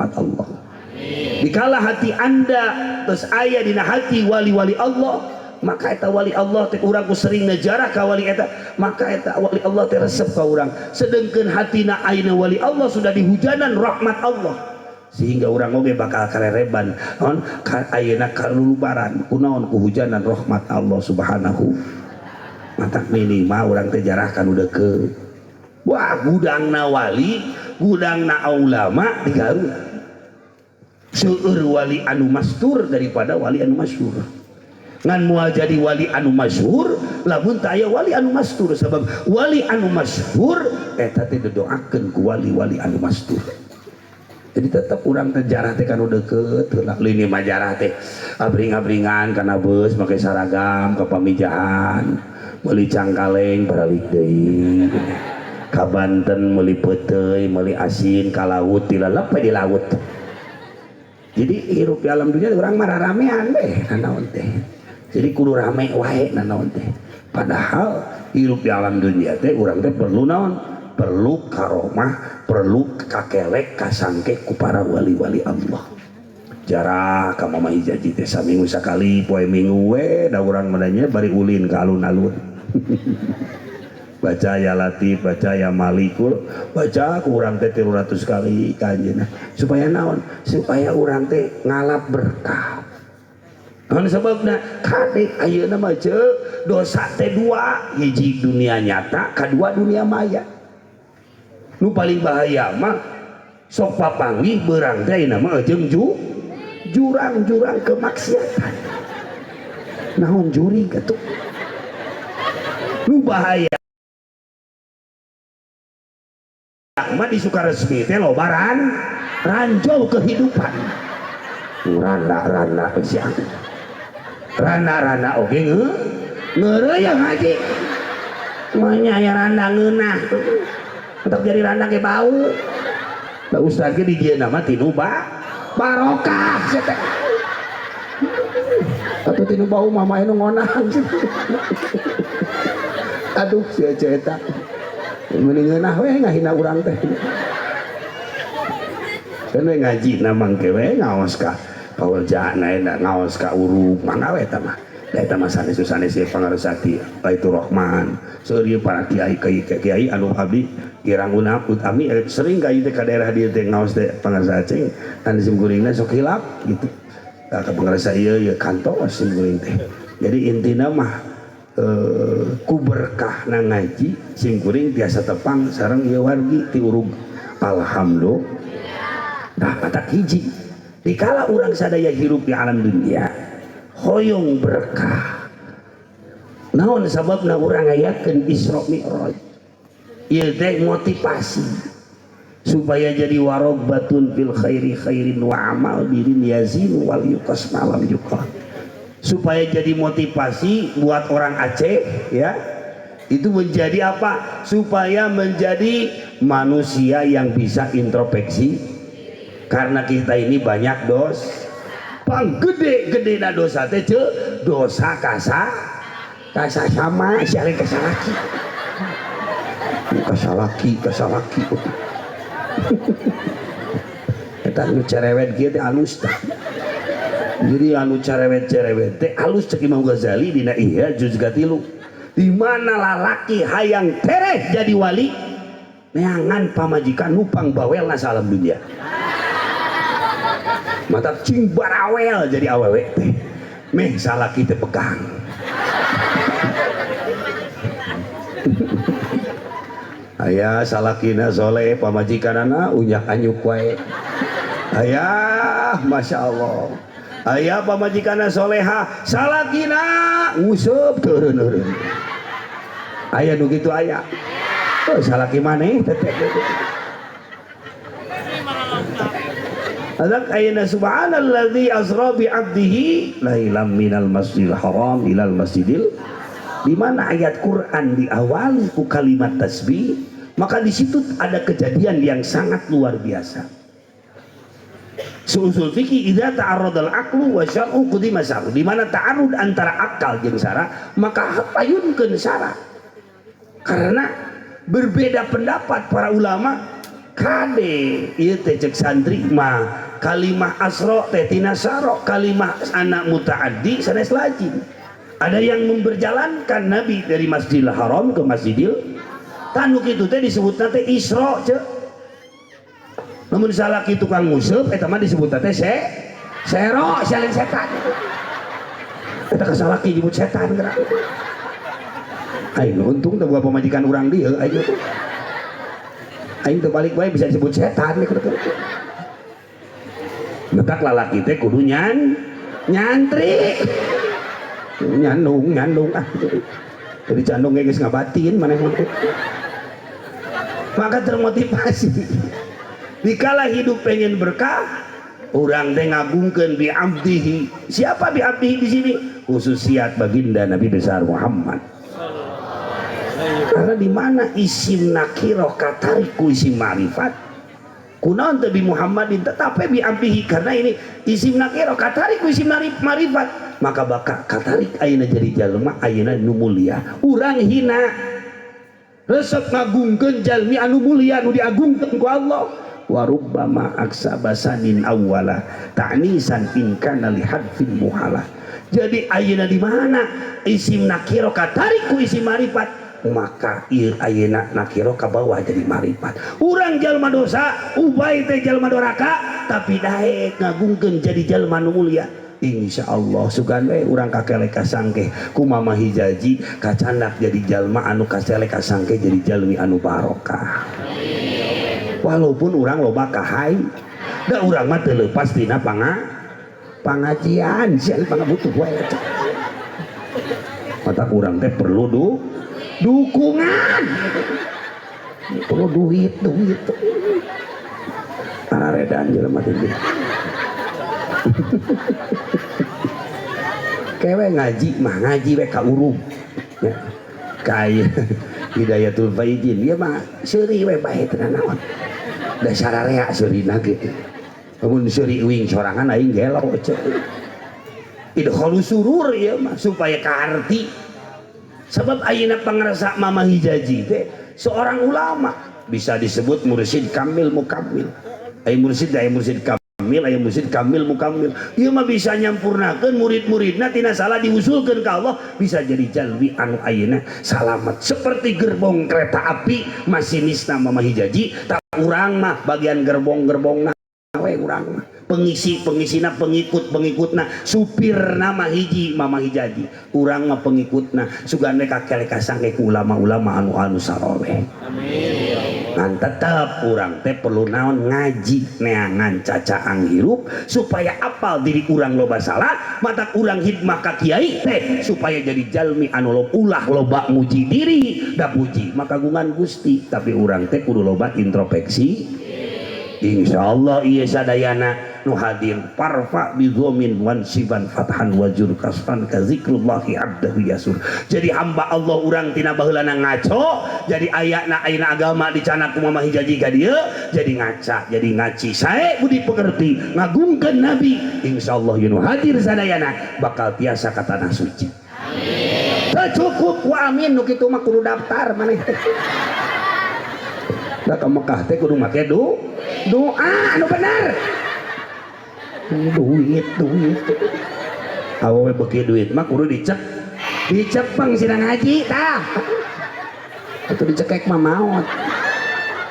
rahmat Allah. Dikala hati Anda terus aya dina hati wali-wali Allah, maka eta wali Allah teh urang ku sering nejarah ka wali eta, maka eta wali Allah teh resep ka urang. Sedengkeun hatina ayeuna wali Allah sudah dihujanan rahmat Allah, sehingga urang oge bakal karereban naon ka ayeuna kalulubaran kunaon ku hujanan rahmat Allah Subhanahu. Matak minimal urang teh jarah ka nu deukeut. Wah, gudangna wali, gudangna ulama di Garut. Seueur wali anu mastur daripada wali anu masyhur. Ngan moal jadi wali anu masyhur lamun teu aya wali anu mastur, sebab wali anu masyhur eta teh didoakeun ku wali-wali anu mastur. Jadi tetep urang teh jarah teh kanu deukeut heula. Lini mah jarah teh abring-abringan kana beus make saragam ka Pamijahan, meuli cangkaleng baralik deui. Ka Banten meuli peuteuy, meuli asin, ka laut dilalep we di laut. Jadi hirup di alam dunia urang mah raramean we nanaon teh. Jadi kudu rame wae nanaon teh. Padahal hirup di alam dunia teh urang teh perlu naon? Perlu karomah, perlu kakelek, kasangke ku para wali-wali Allah. Jarah ka Mama Hijaji teh saminggu sakali, poe Minggu we da urang mah nya bari ulin ka alun-alun. Baca ya Latif, baca ya Malikul, baca ku urang teh 300 kali ka anjeunna. Supaya naon? Supaya urang teh ngalap berkah. Naon sababna? Kade ayeuna mah ceu dosa teh dua, hiji dunia nyata, kadua dunia maya. Nu paling bahaya mah sok papanggih beurang teh ayeuna mah jeung jurang-jurang kemaksiatan. Naon jurig atuh? Nu bahaya mah di Sukaresmi teh lobaran ranjau kehidupan. Randa-randa siang. Randa-randa oge ngeureuyang haji. Manya aya randa ngeunah. Tetep jadi randa ge bau. Da ustaz ge di dieu mah tinu barokah sia teh. Atuh tinu bau mah mah nu ngonang. Aduh sia eta. Mending ngeunah we ngahina urang teh. Kan we ngaji na mangke we ngaos ka paweljana eta ngaos ka uruk mangga we eta mah. Da eta mah sanes sanes pangaresati Baitur Rahman. Seueur ieu para kiai kiai anu abdi kirang unap utami sering ka ieu teh ka daerah dieu teh ngaos teh pangarsa Aceng anu sim kuringna sok hilap gitu. Ka pangarsa ieu ieu kantos sim kuring teh. Jadi intina mah ku berkah na ngaji sim kuring tiasa tepang sareng ieu wargi ti urug. Alhamdulillah. Nah, kata hiji dikala urang sadaya hirup di alam dunia hoyong berkah. Naon sababna urang ngayakeun Isra Mi'raj? Ieu teh motivasi supaya jadi warogbatun fil khairi khairin wa amal birin yazin wal yuqas malam yuqal. Supaya jadi motivasi buat orang Aceh ya, itu menjadi apa? Supaya menjadi manusia yang bisa introspeksi. Karena kita ini banyak dos, pang gede-gede na dosa teh ceu dosa kasa kasa sama siapa kasalaki kasalaki kasalaki eta nu cerewet kieu teh alus tah. Jadi anu cerewet-cerewet teh alus cek Imam Ghazali dina Ihya juz 3, di mana lalaki hayang tereh jadi wali neangan pamajikan nupang bawelna salam dunia. Mata cing barawel jadi awewe teh meh salaki teh pegang. Aya salakina soleh pamajikanana unyak anyuk wae. Aya masya Allah. Aya pamajikanna soleha salakina nguseup teureun-eureun. Aya nu kitu aya. Oh salaki maneh teteh. Adak ayna subhanalladzi asra bi 'abdihi lailam minal masjidil haram ilal masjidil. Di mana ayat Quran diawali ku kalimat tasbih, maka di situ ada kejadian yang sangat luar biasa. Usul fikih idza ta'arradal aqlu wa syar'u qudima syar'u. Di mana ta'arud antara akal jeung syara, maka payunkeun syara. Karena berbeda pendapat para ulama. Kade ieu teh cek santri mah kalimah asra teh tina saro kalimah anak mutaaddi sanes lajim. Ada yang memperjalankan Nabi dari Masjidil Haram ke Masjidil Tanu kitu teh disebutna teh Isra cek. Namun salah kitu tukang nguseup eta mah disebutna teh sero salin setan. Eta kasalaki nyebut setan geura. Aing untung teh boga pamajikan urang dieu aing. Aing teu balik wae bisa disebut setan Betak lalaki teh kudu nyantri. Nyandung ah. Jadi candung geus ngabatin maneh mah. Maka termotivasi. Dikala hidup pengen berkah, urang teh ngagungkeun bi abdihi. Siapa bi abdihi di sini? Khususiat baginda Nabi besar Muhammad. Karena di mana isim nakiroh katariku isim ma'rifat kunaon teh bi Muhammadin tetapi bi abdihi karena ini isim nakiroh katariku isim ma'rifat maka baka katarik ayeuna jadi jalma ayeuna nu mulia urang hina resep ngagungkeun jalmi anu mulia nu diagungkeun ku Allah wa rubbama aksabasanin awwala ta'nisan in kana li hadfin muhala. Jadi ayeuna di mana isim nakiroh katariku isim ma'rifat maka ieu ayeuna nakiro ka bawah jadi marifat. Urang jalma dosa, ubay teh jalma doraka, tapi daek ngagungkeun jadi jalma nu mulia. Insyaallah sugan we urang kakelek kasangke ku Mama Hijazi kacandak jadi jalma anu kaselek kasangke jadi jalmi anu barokah. Walaupun urang loba kahai, da urang mah teu leupas tina pangajian, sia pangabutuh wae eta. Mata urang teh perlu dukungan, perlu duit tararedan jelema teh kewe ngaji mah ngaji we ka urung ya kaya Hidayatul Faizin ieu mah seuri we bae teu naon da sararea seurina ge lamun seuri uing sorangan aing gelo ceu idkhalu surur ieu mah supaya kaharti. Sebab ayeuna pangrasa Mama Hijazi teh seorang ulama bisa disebut mursyid kamil mukamil. Aya mursyid kamil, aya mursyid kamil mukamil. Ieu mah bisa nyampurnakeun murid-muridna tina salah diusulkeun ka Allah bisa jadi jalmi anu ayeuna salamet seperti gerbong kereta api masinisna Mama Hijazi tak urang mah bagian gerbong-gerbongna we urang mah pengisi-pengisina pengikut-pengikutna supirna mah hiji Mama Hijazi urang mah pengikutna sugane kakelek kasangke ku ulama-ulama anu saroleh. Amin. Ngan tetep urang teh perlu naon ngaji neangan cacaang hirup supaya apal diri urang loba salah mata urang hikmah ka kiai teh supaya jadi jalmi anu ulah loba muji diri da puji maka kagungan Gusti tapi urang teh kudu loba introspeksi. Insyaallah ieu sadayana nu hadir parfa bidzomin wan siban fathan wajur kasfan ka zikrullahi abdahu yasur. Jadi hamba Allah urang tina baheulana ngaco jadi ayana ayeuna agama dicanak ku Mama Hijazi ka dieu jadi ngaca jadi ngaci sae budi pekerti ngagungkeun nabi insyaallah ieu nu hadir sadayana bakal tiasa ka tanah suci. Amin. Teu cukup ku amin nu kitu mah kudu daftar maneh teh. Da ka Mekah teh kudu make doa anu bener. Duit awewe beuki duit mah kudu dicepeng sidang haji tah. Atuh dicekek mah maot.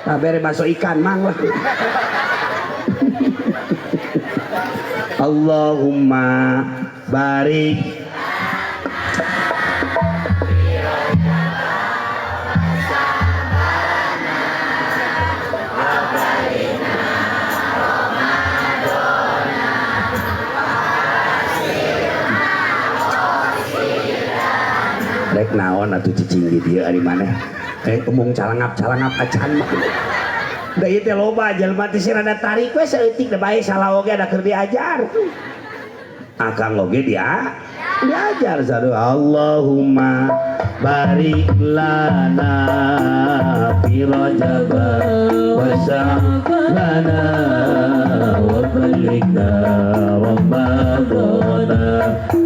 Tah bere bakso ikan mang lah. Allahumma barik rek naon atuh cicing di dieu ari maneh embung calangap-calangap acan mah da ieu teh loba jelema teh rada tarik we saeutik da bae salah oge da keur diajar akang oge dia diajar sadu Allahumma barik lana fi rajab wa sya'bana wa ballighna ramadana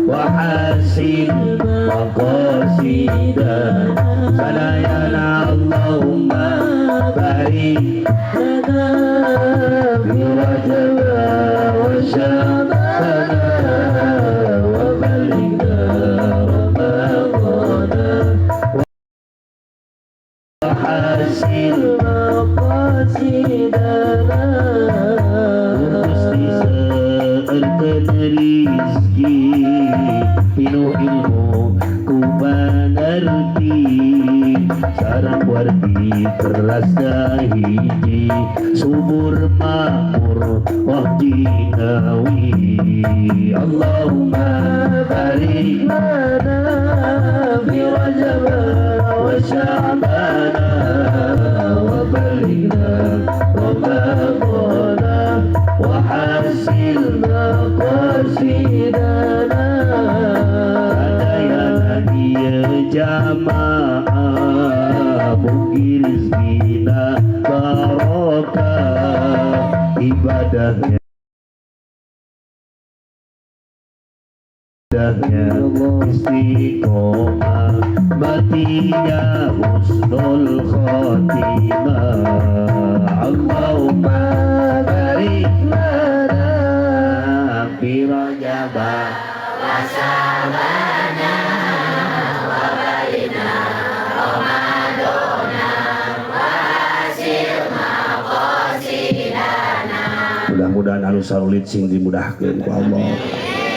wa hasin maqasidana sadayana Allahumma Barik لنا في رجب وشعبان وبلغنا رمضان وحسن مقاصدنا. Gusti seueurkeun rizki, pinuh ilmu ku panarti, sareng wargi teras hiji, subur makmur wah jinawi. Allahumma barik لنا في رجب وشعبان وبلغنا رمضان وحسن مقاصدنا. Sadayana ieu jamaah mugi rezekina barokah, ibadahnya istiqomah, matinya husnul khotimah. Allahumma barik لنا fi Rajab wa Sya'bana wa balighna Ramadana wa hasil maqasidana. Mudah-mudahan anu sarulit sing dimudahkeun ku Allah,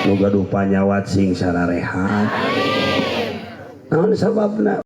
nu gaduh panyawat sing sararehat. Naon sababna?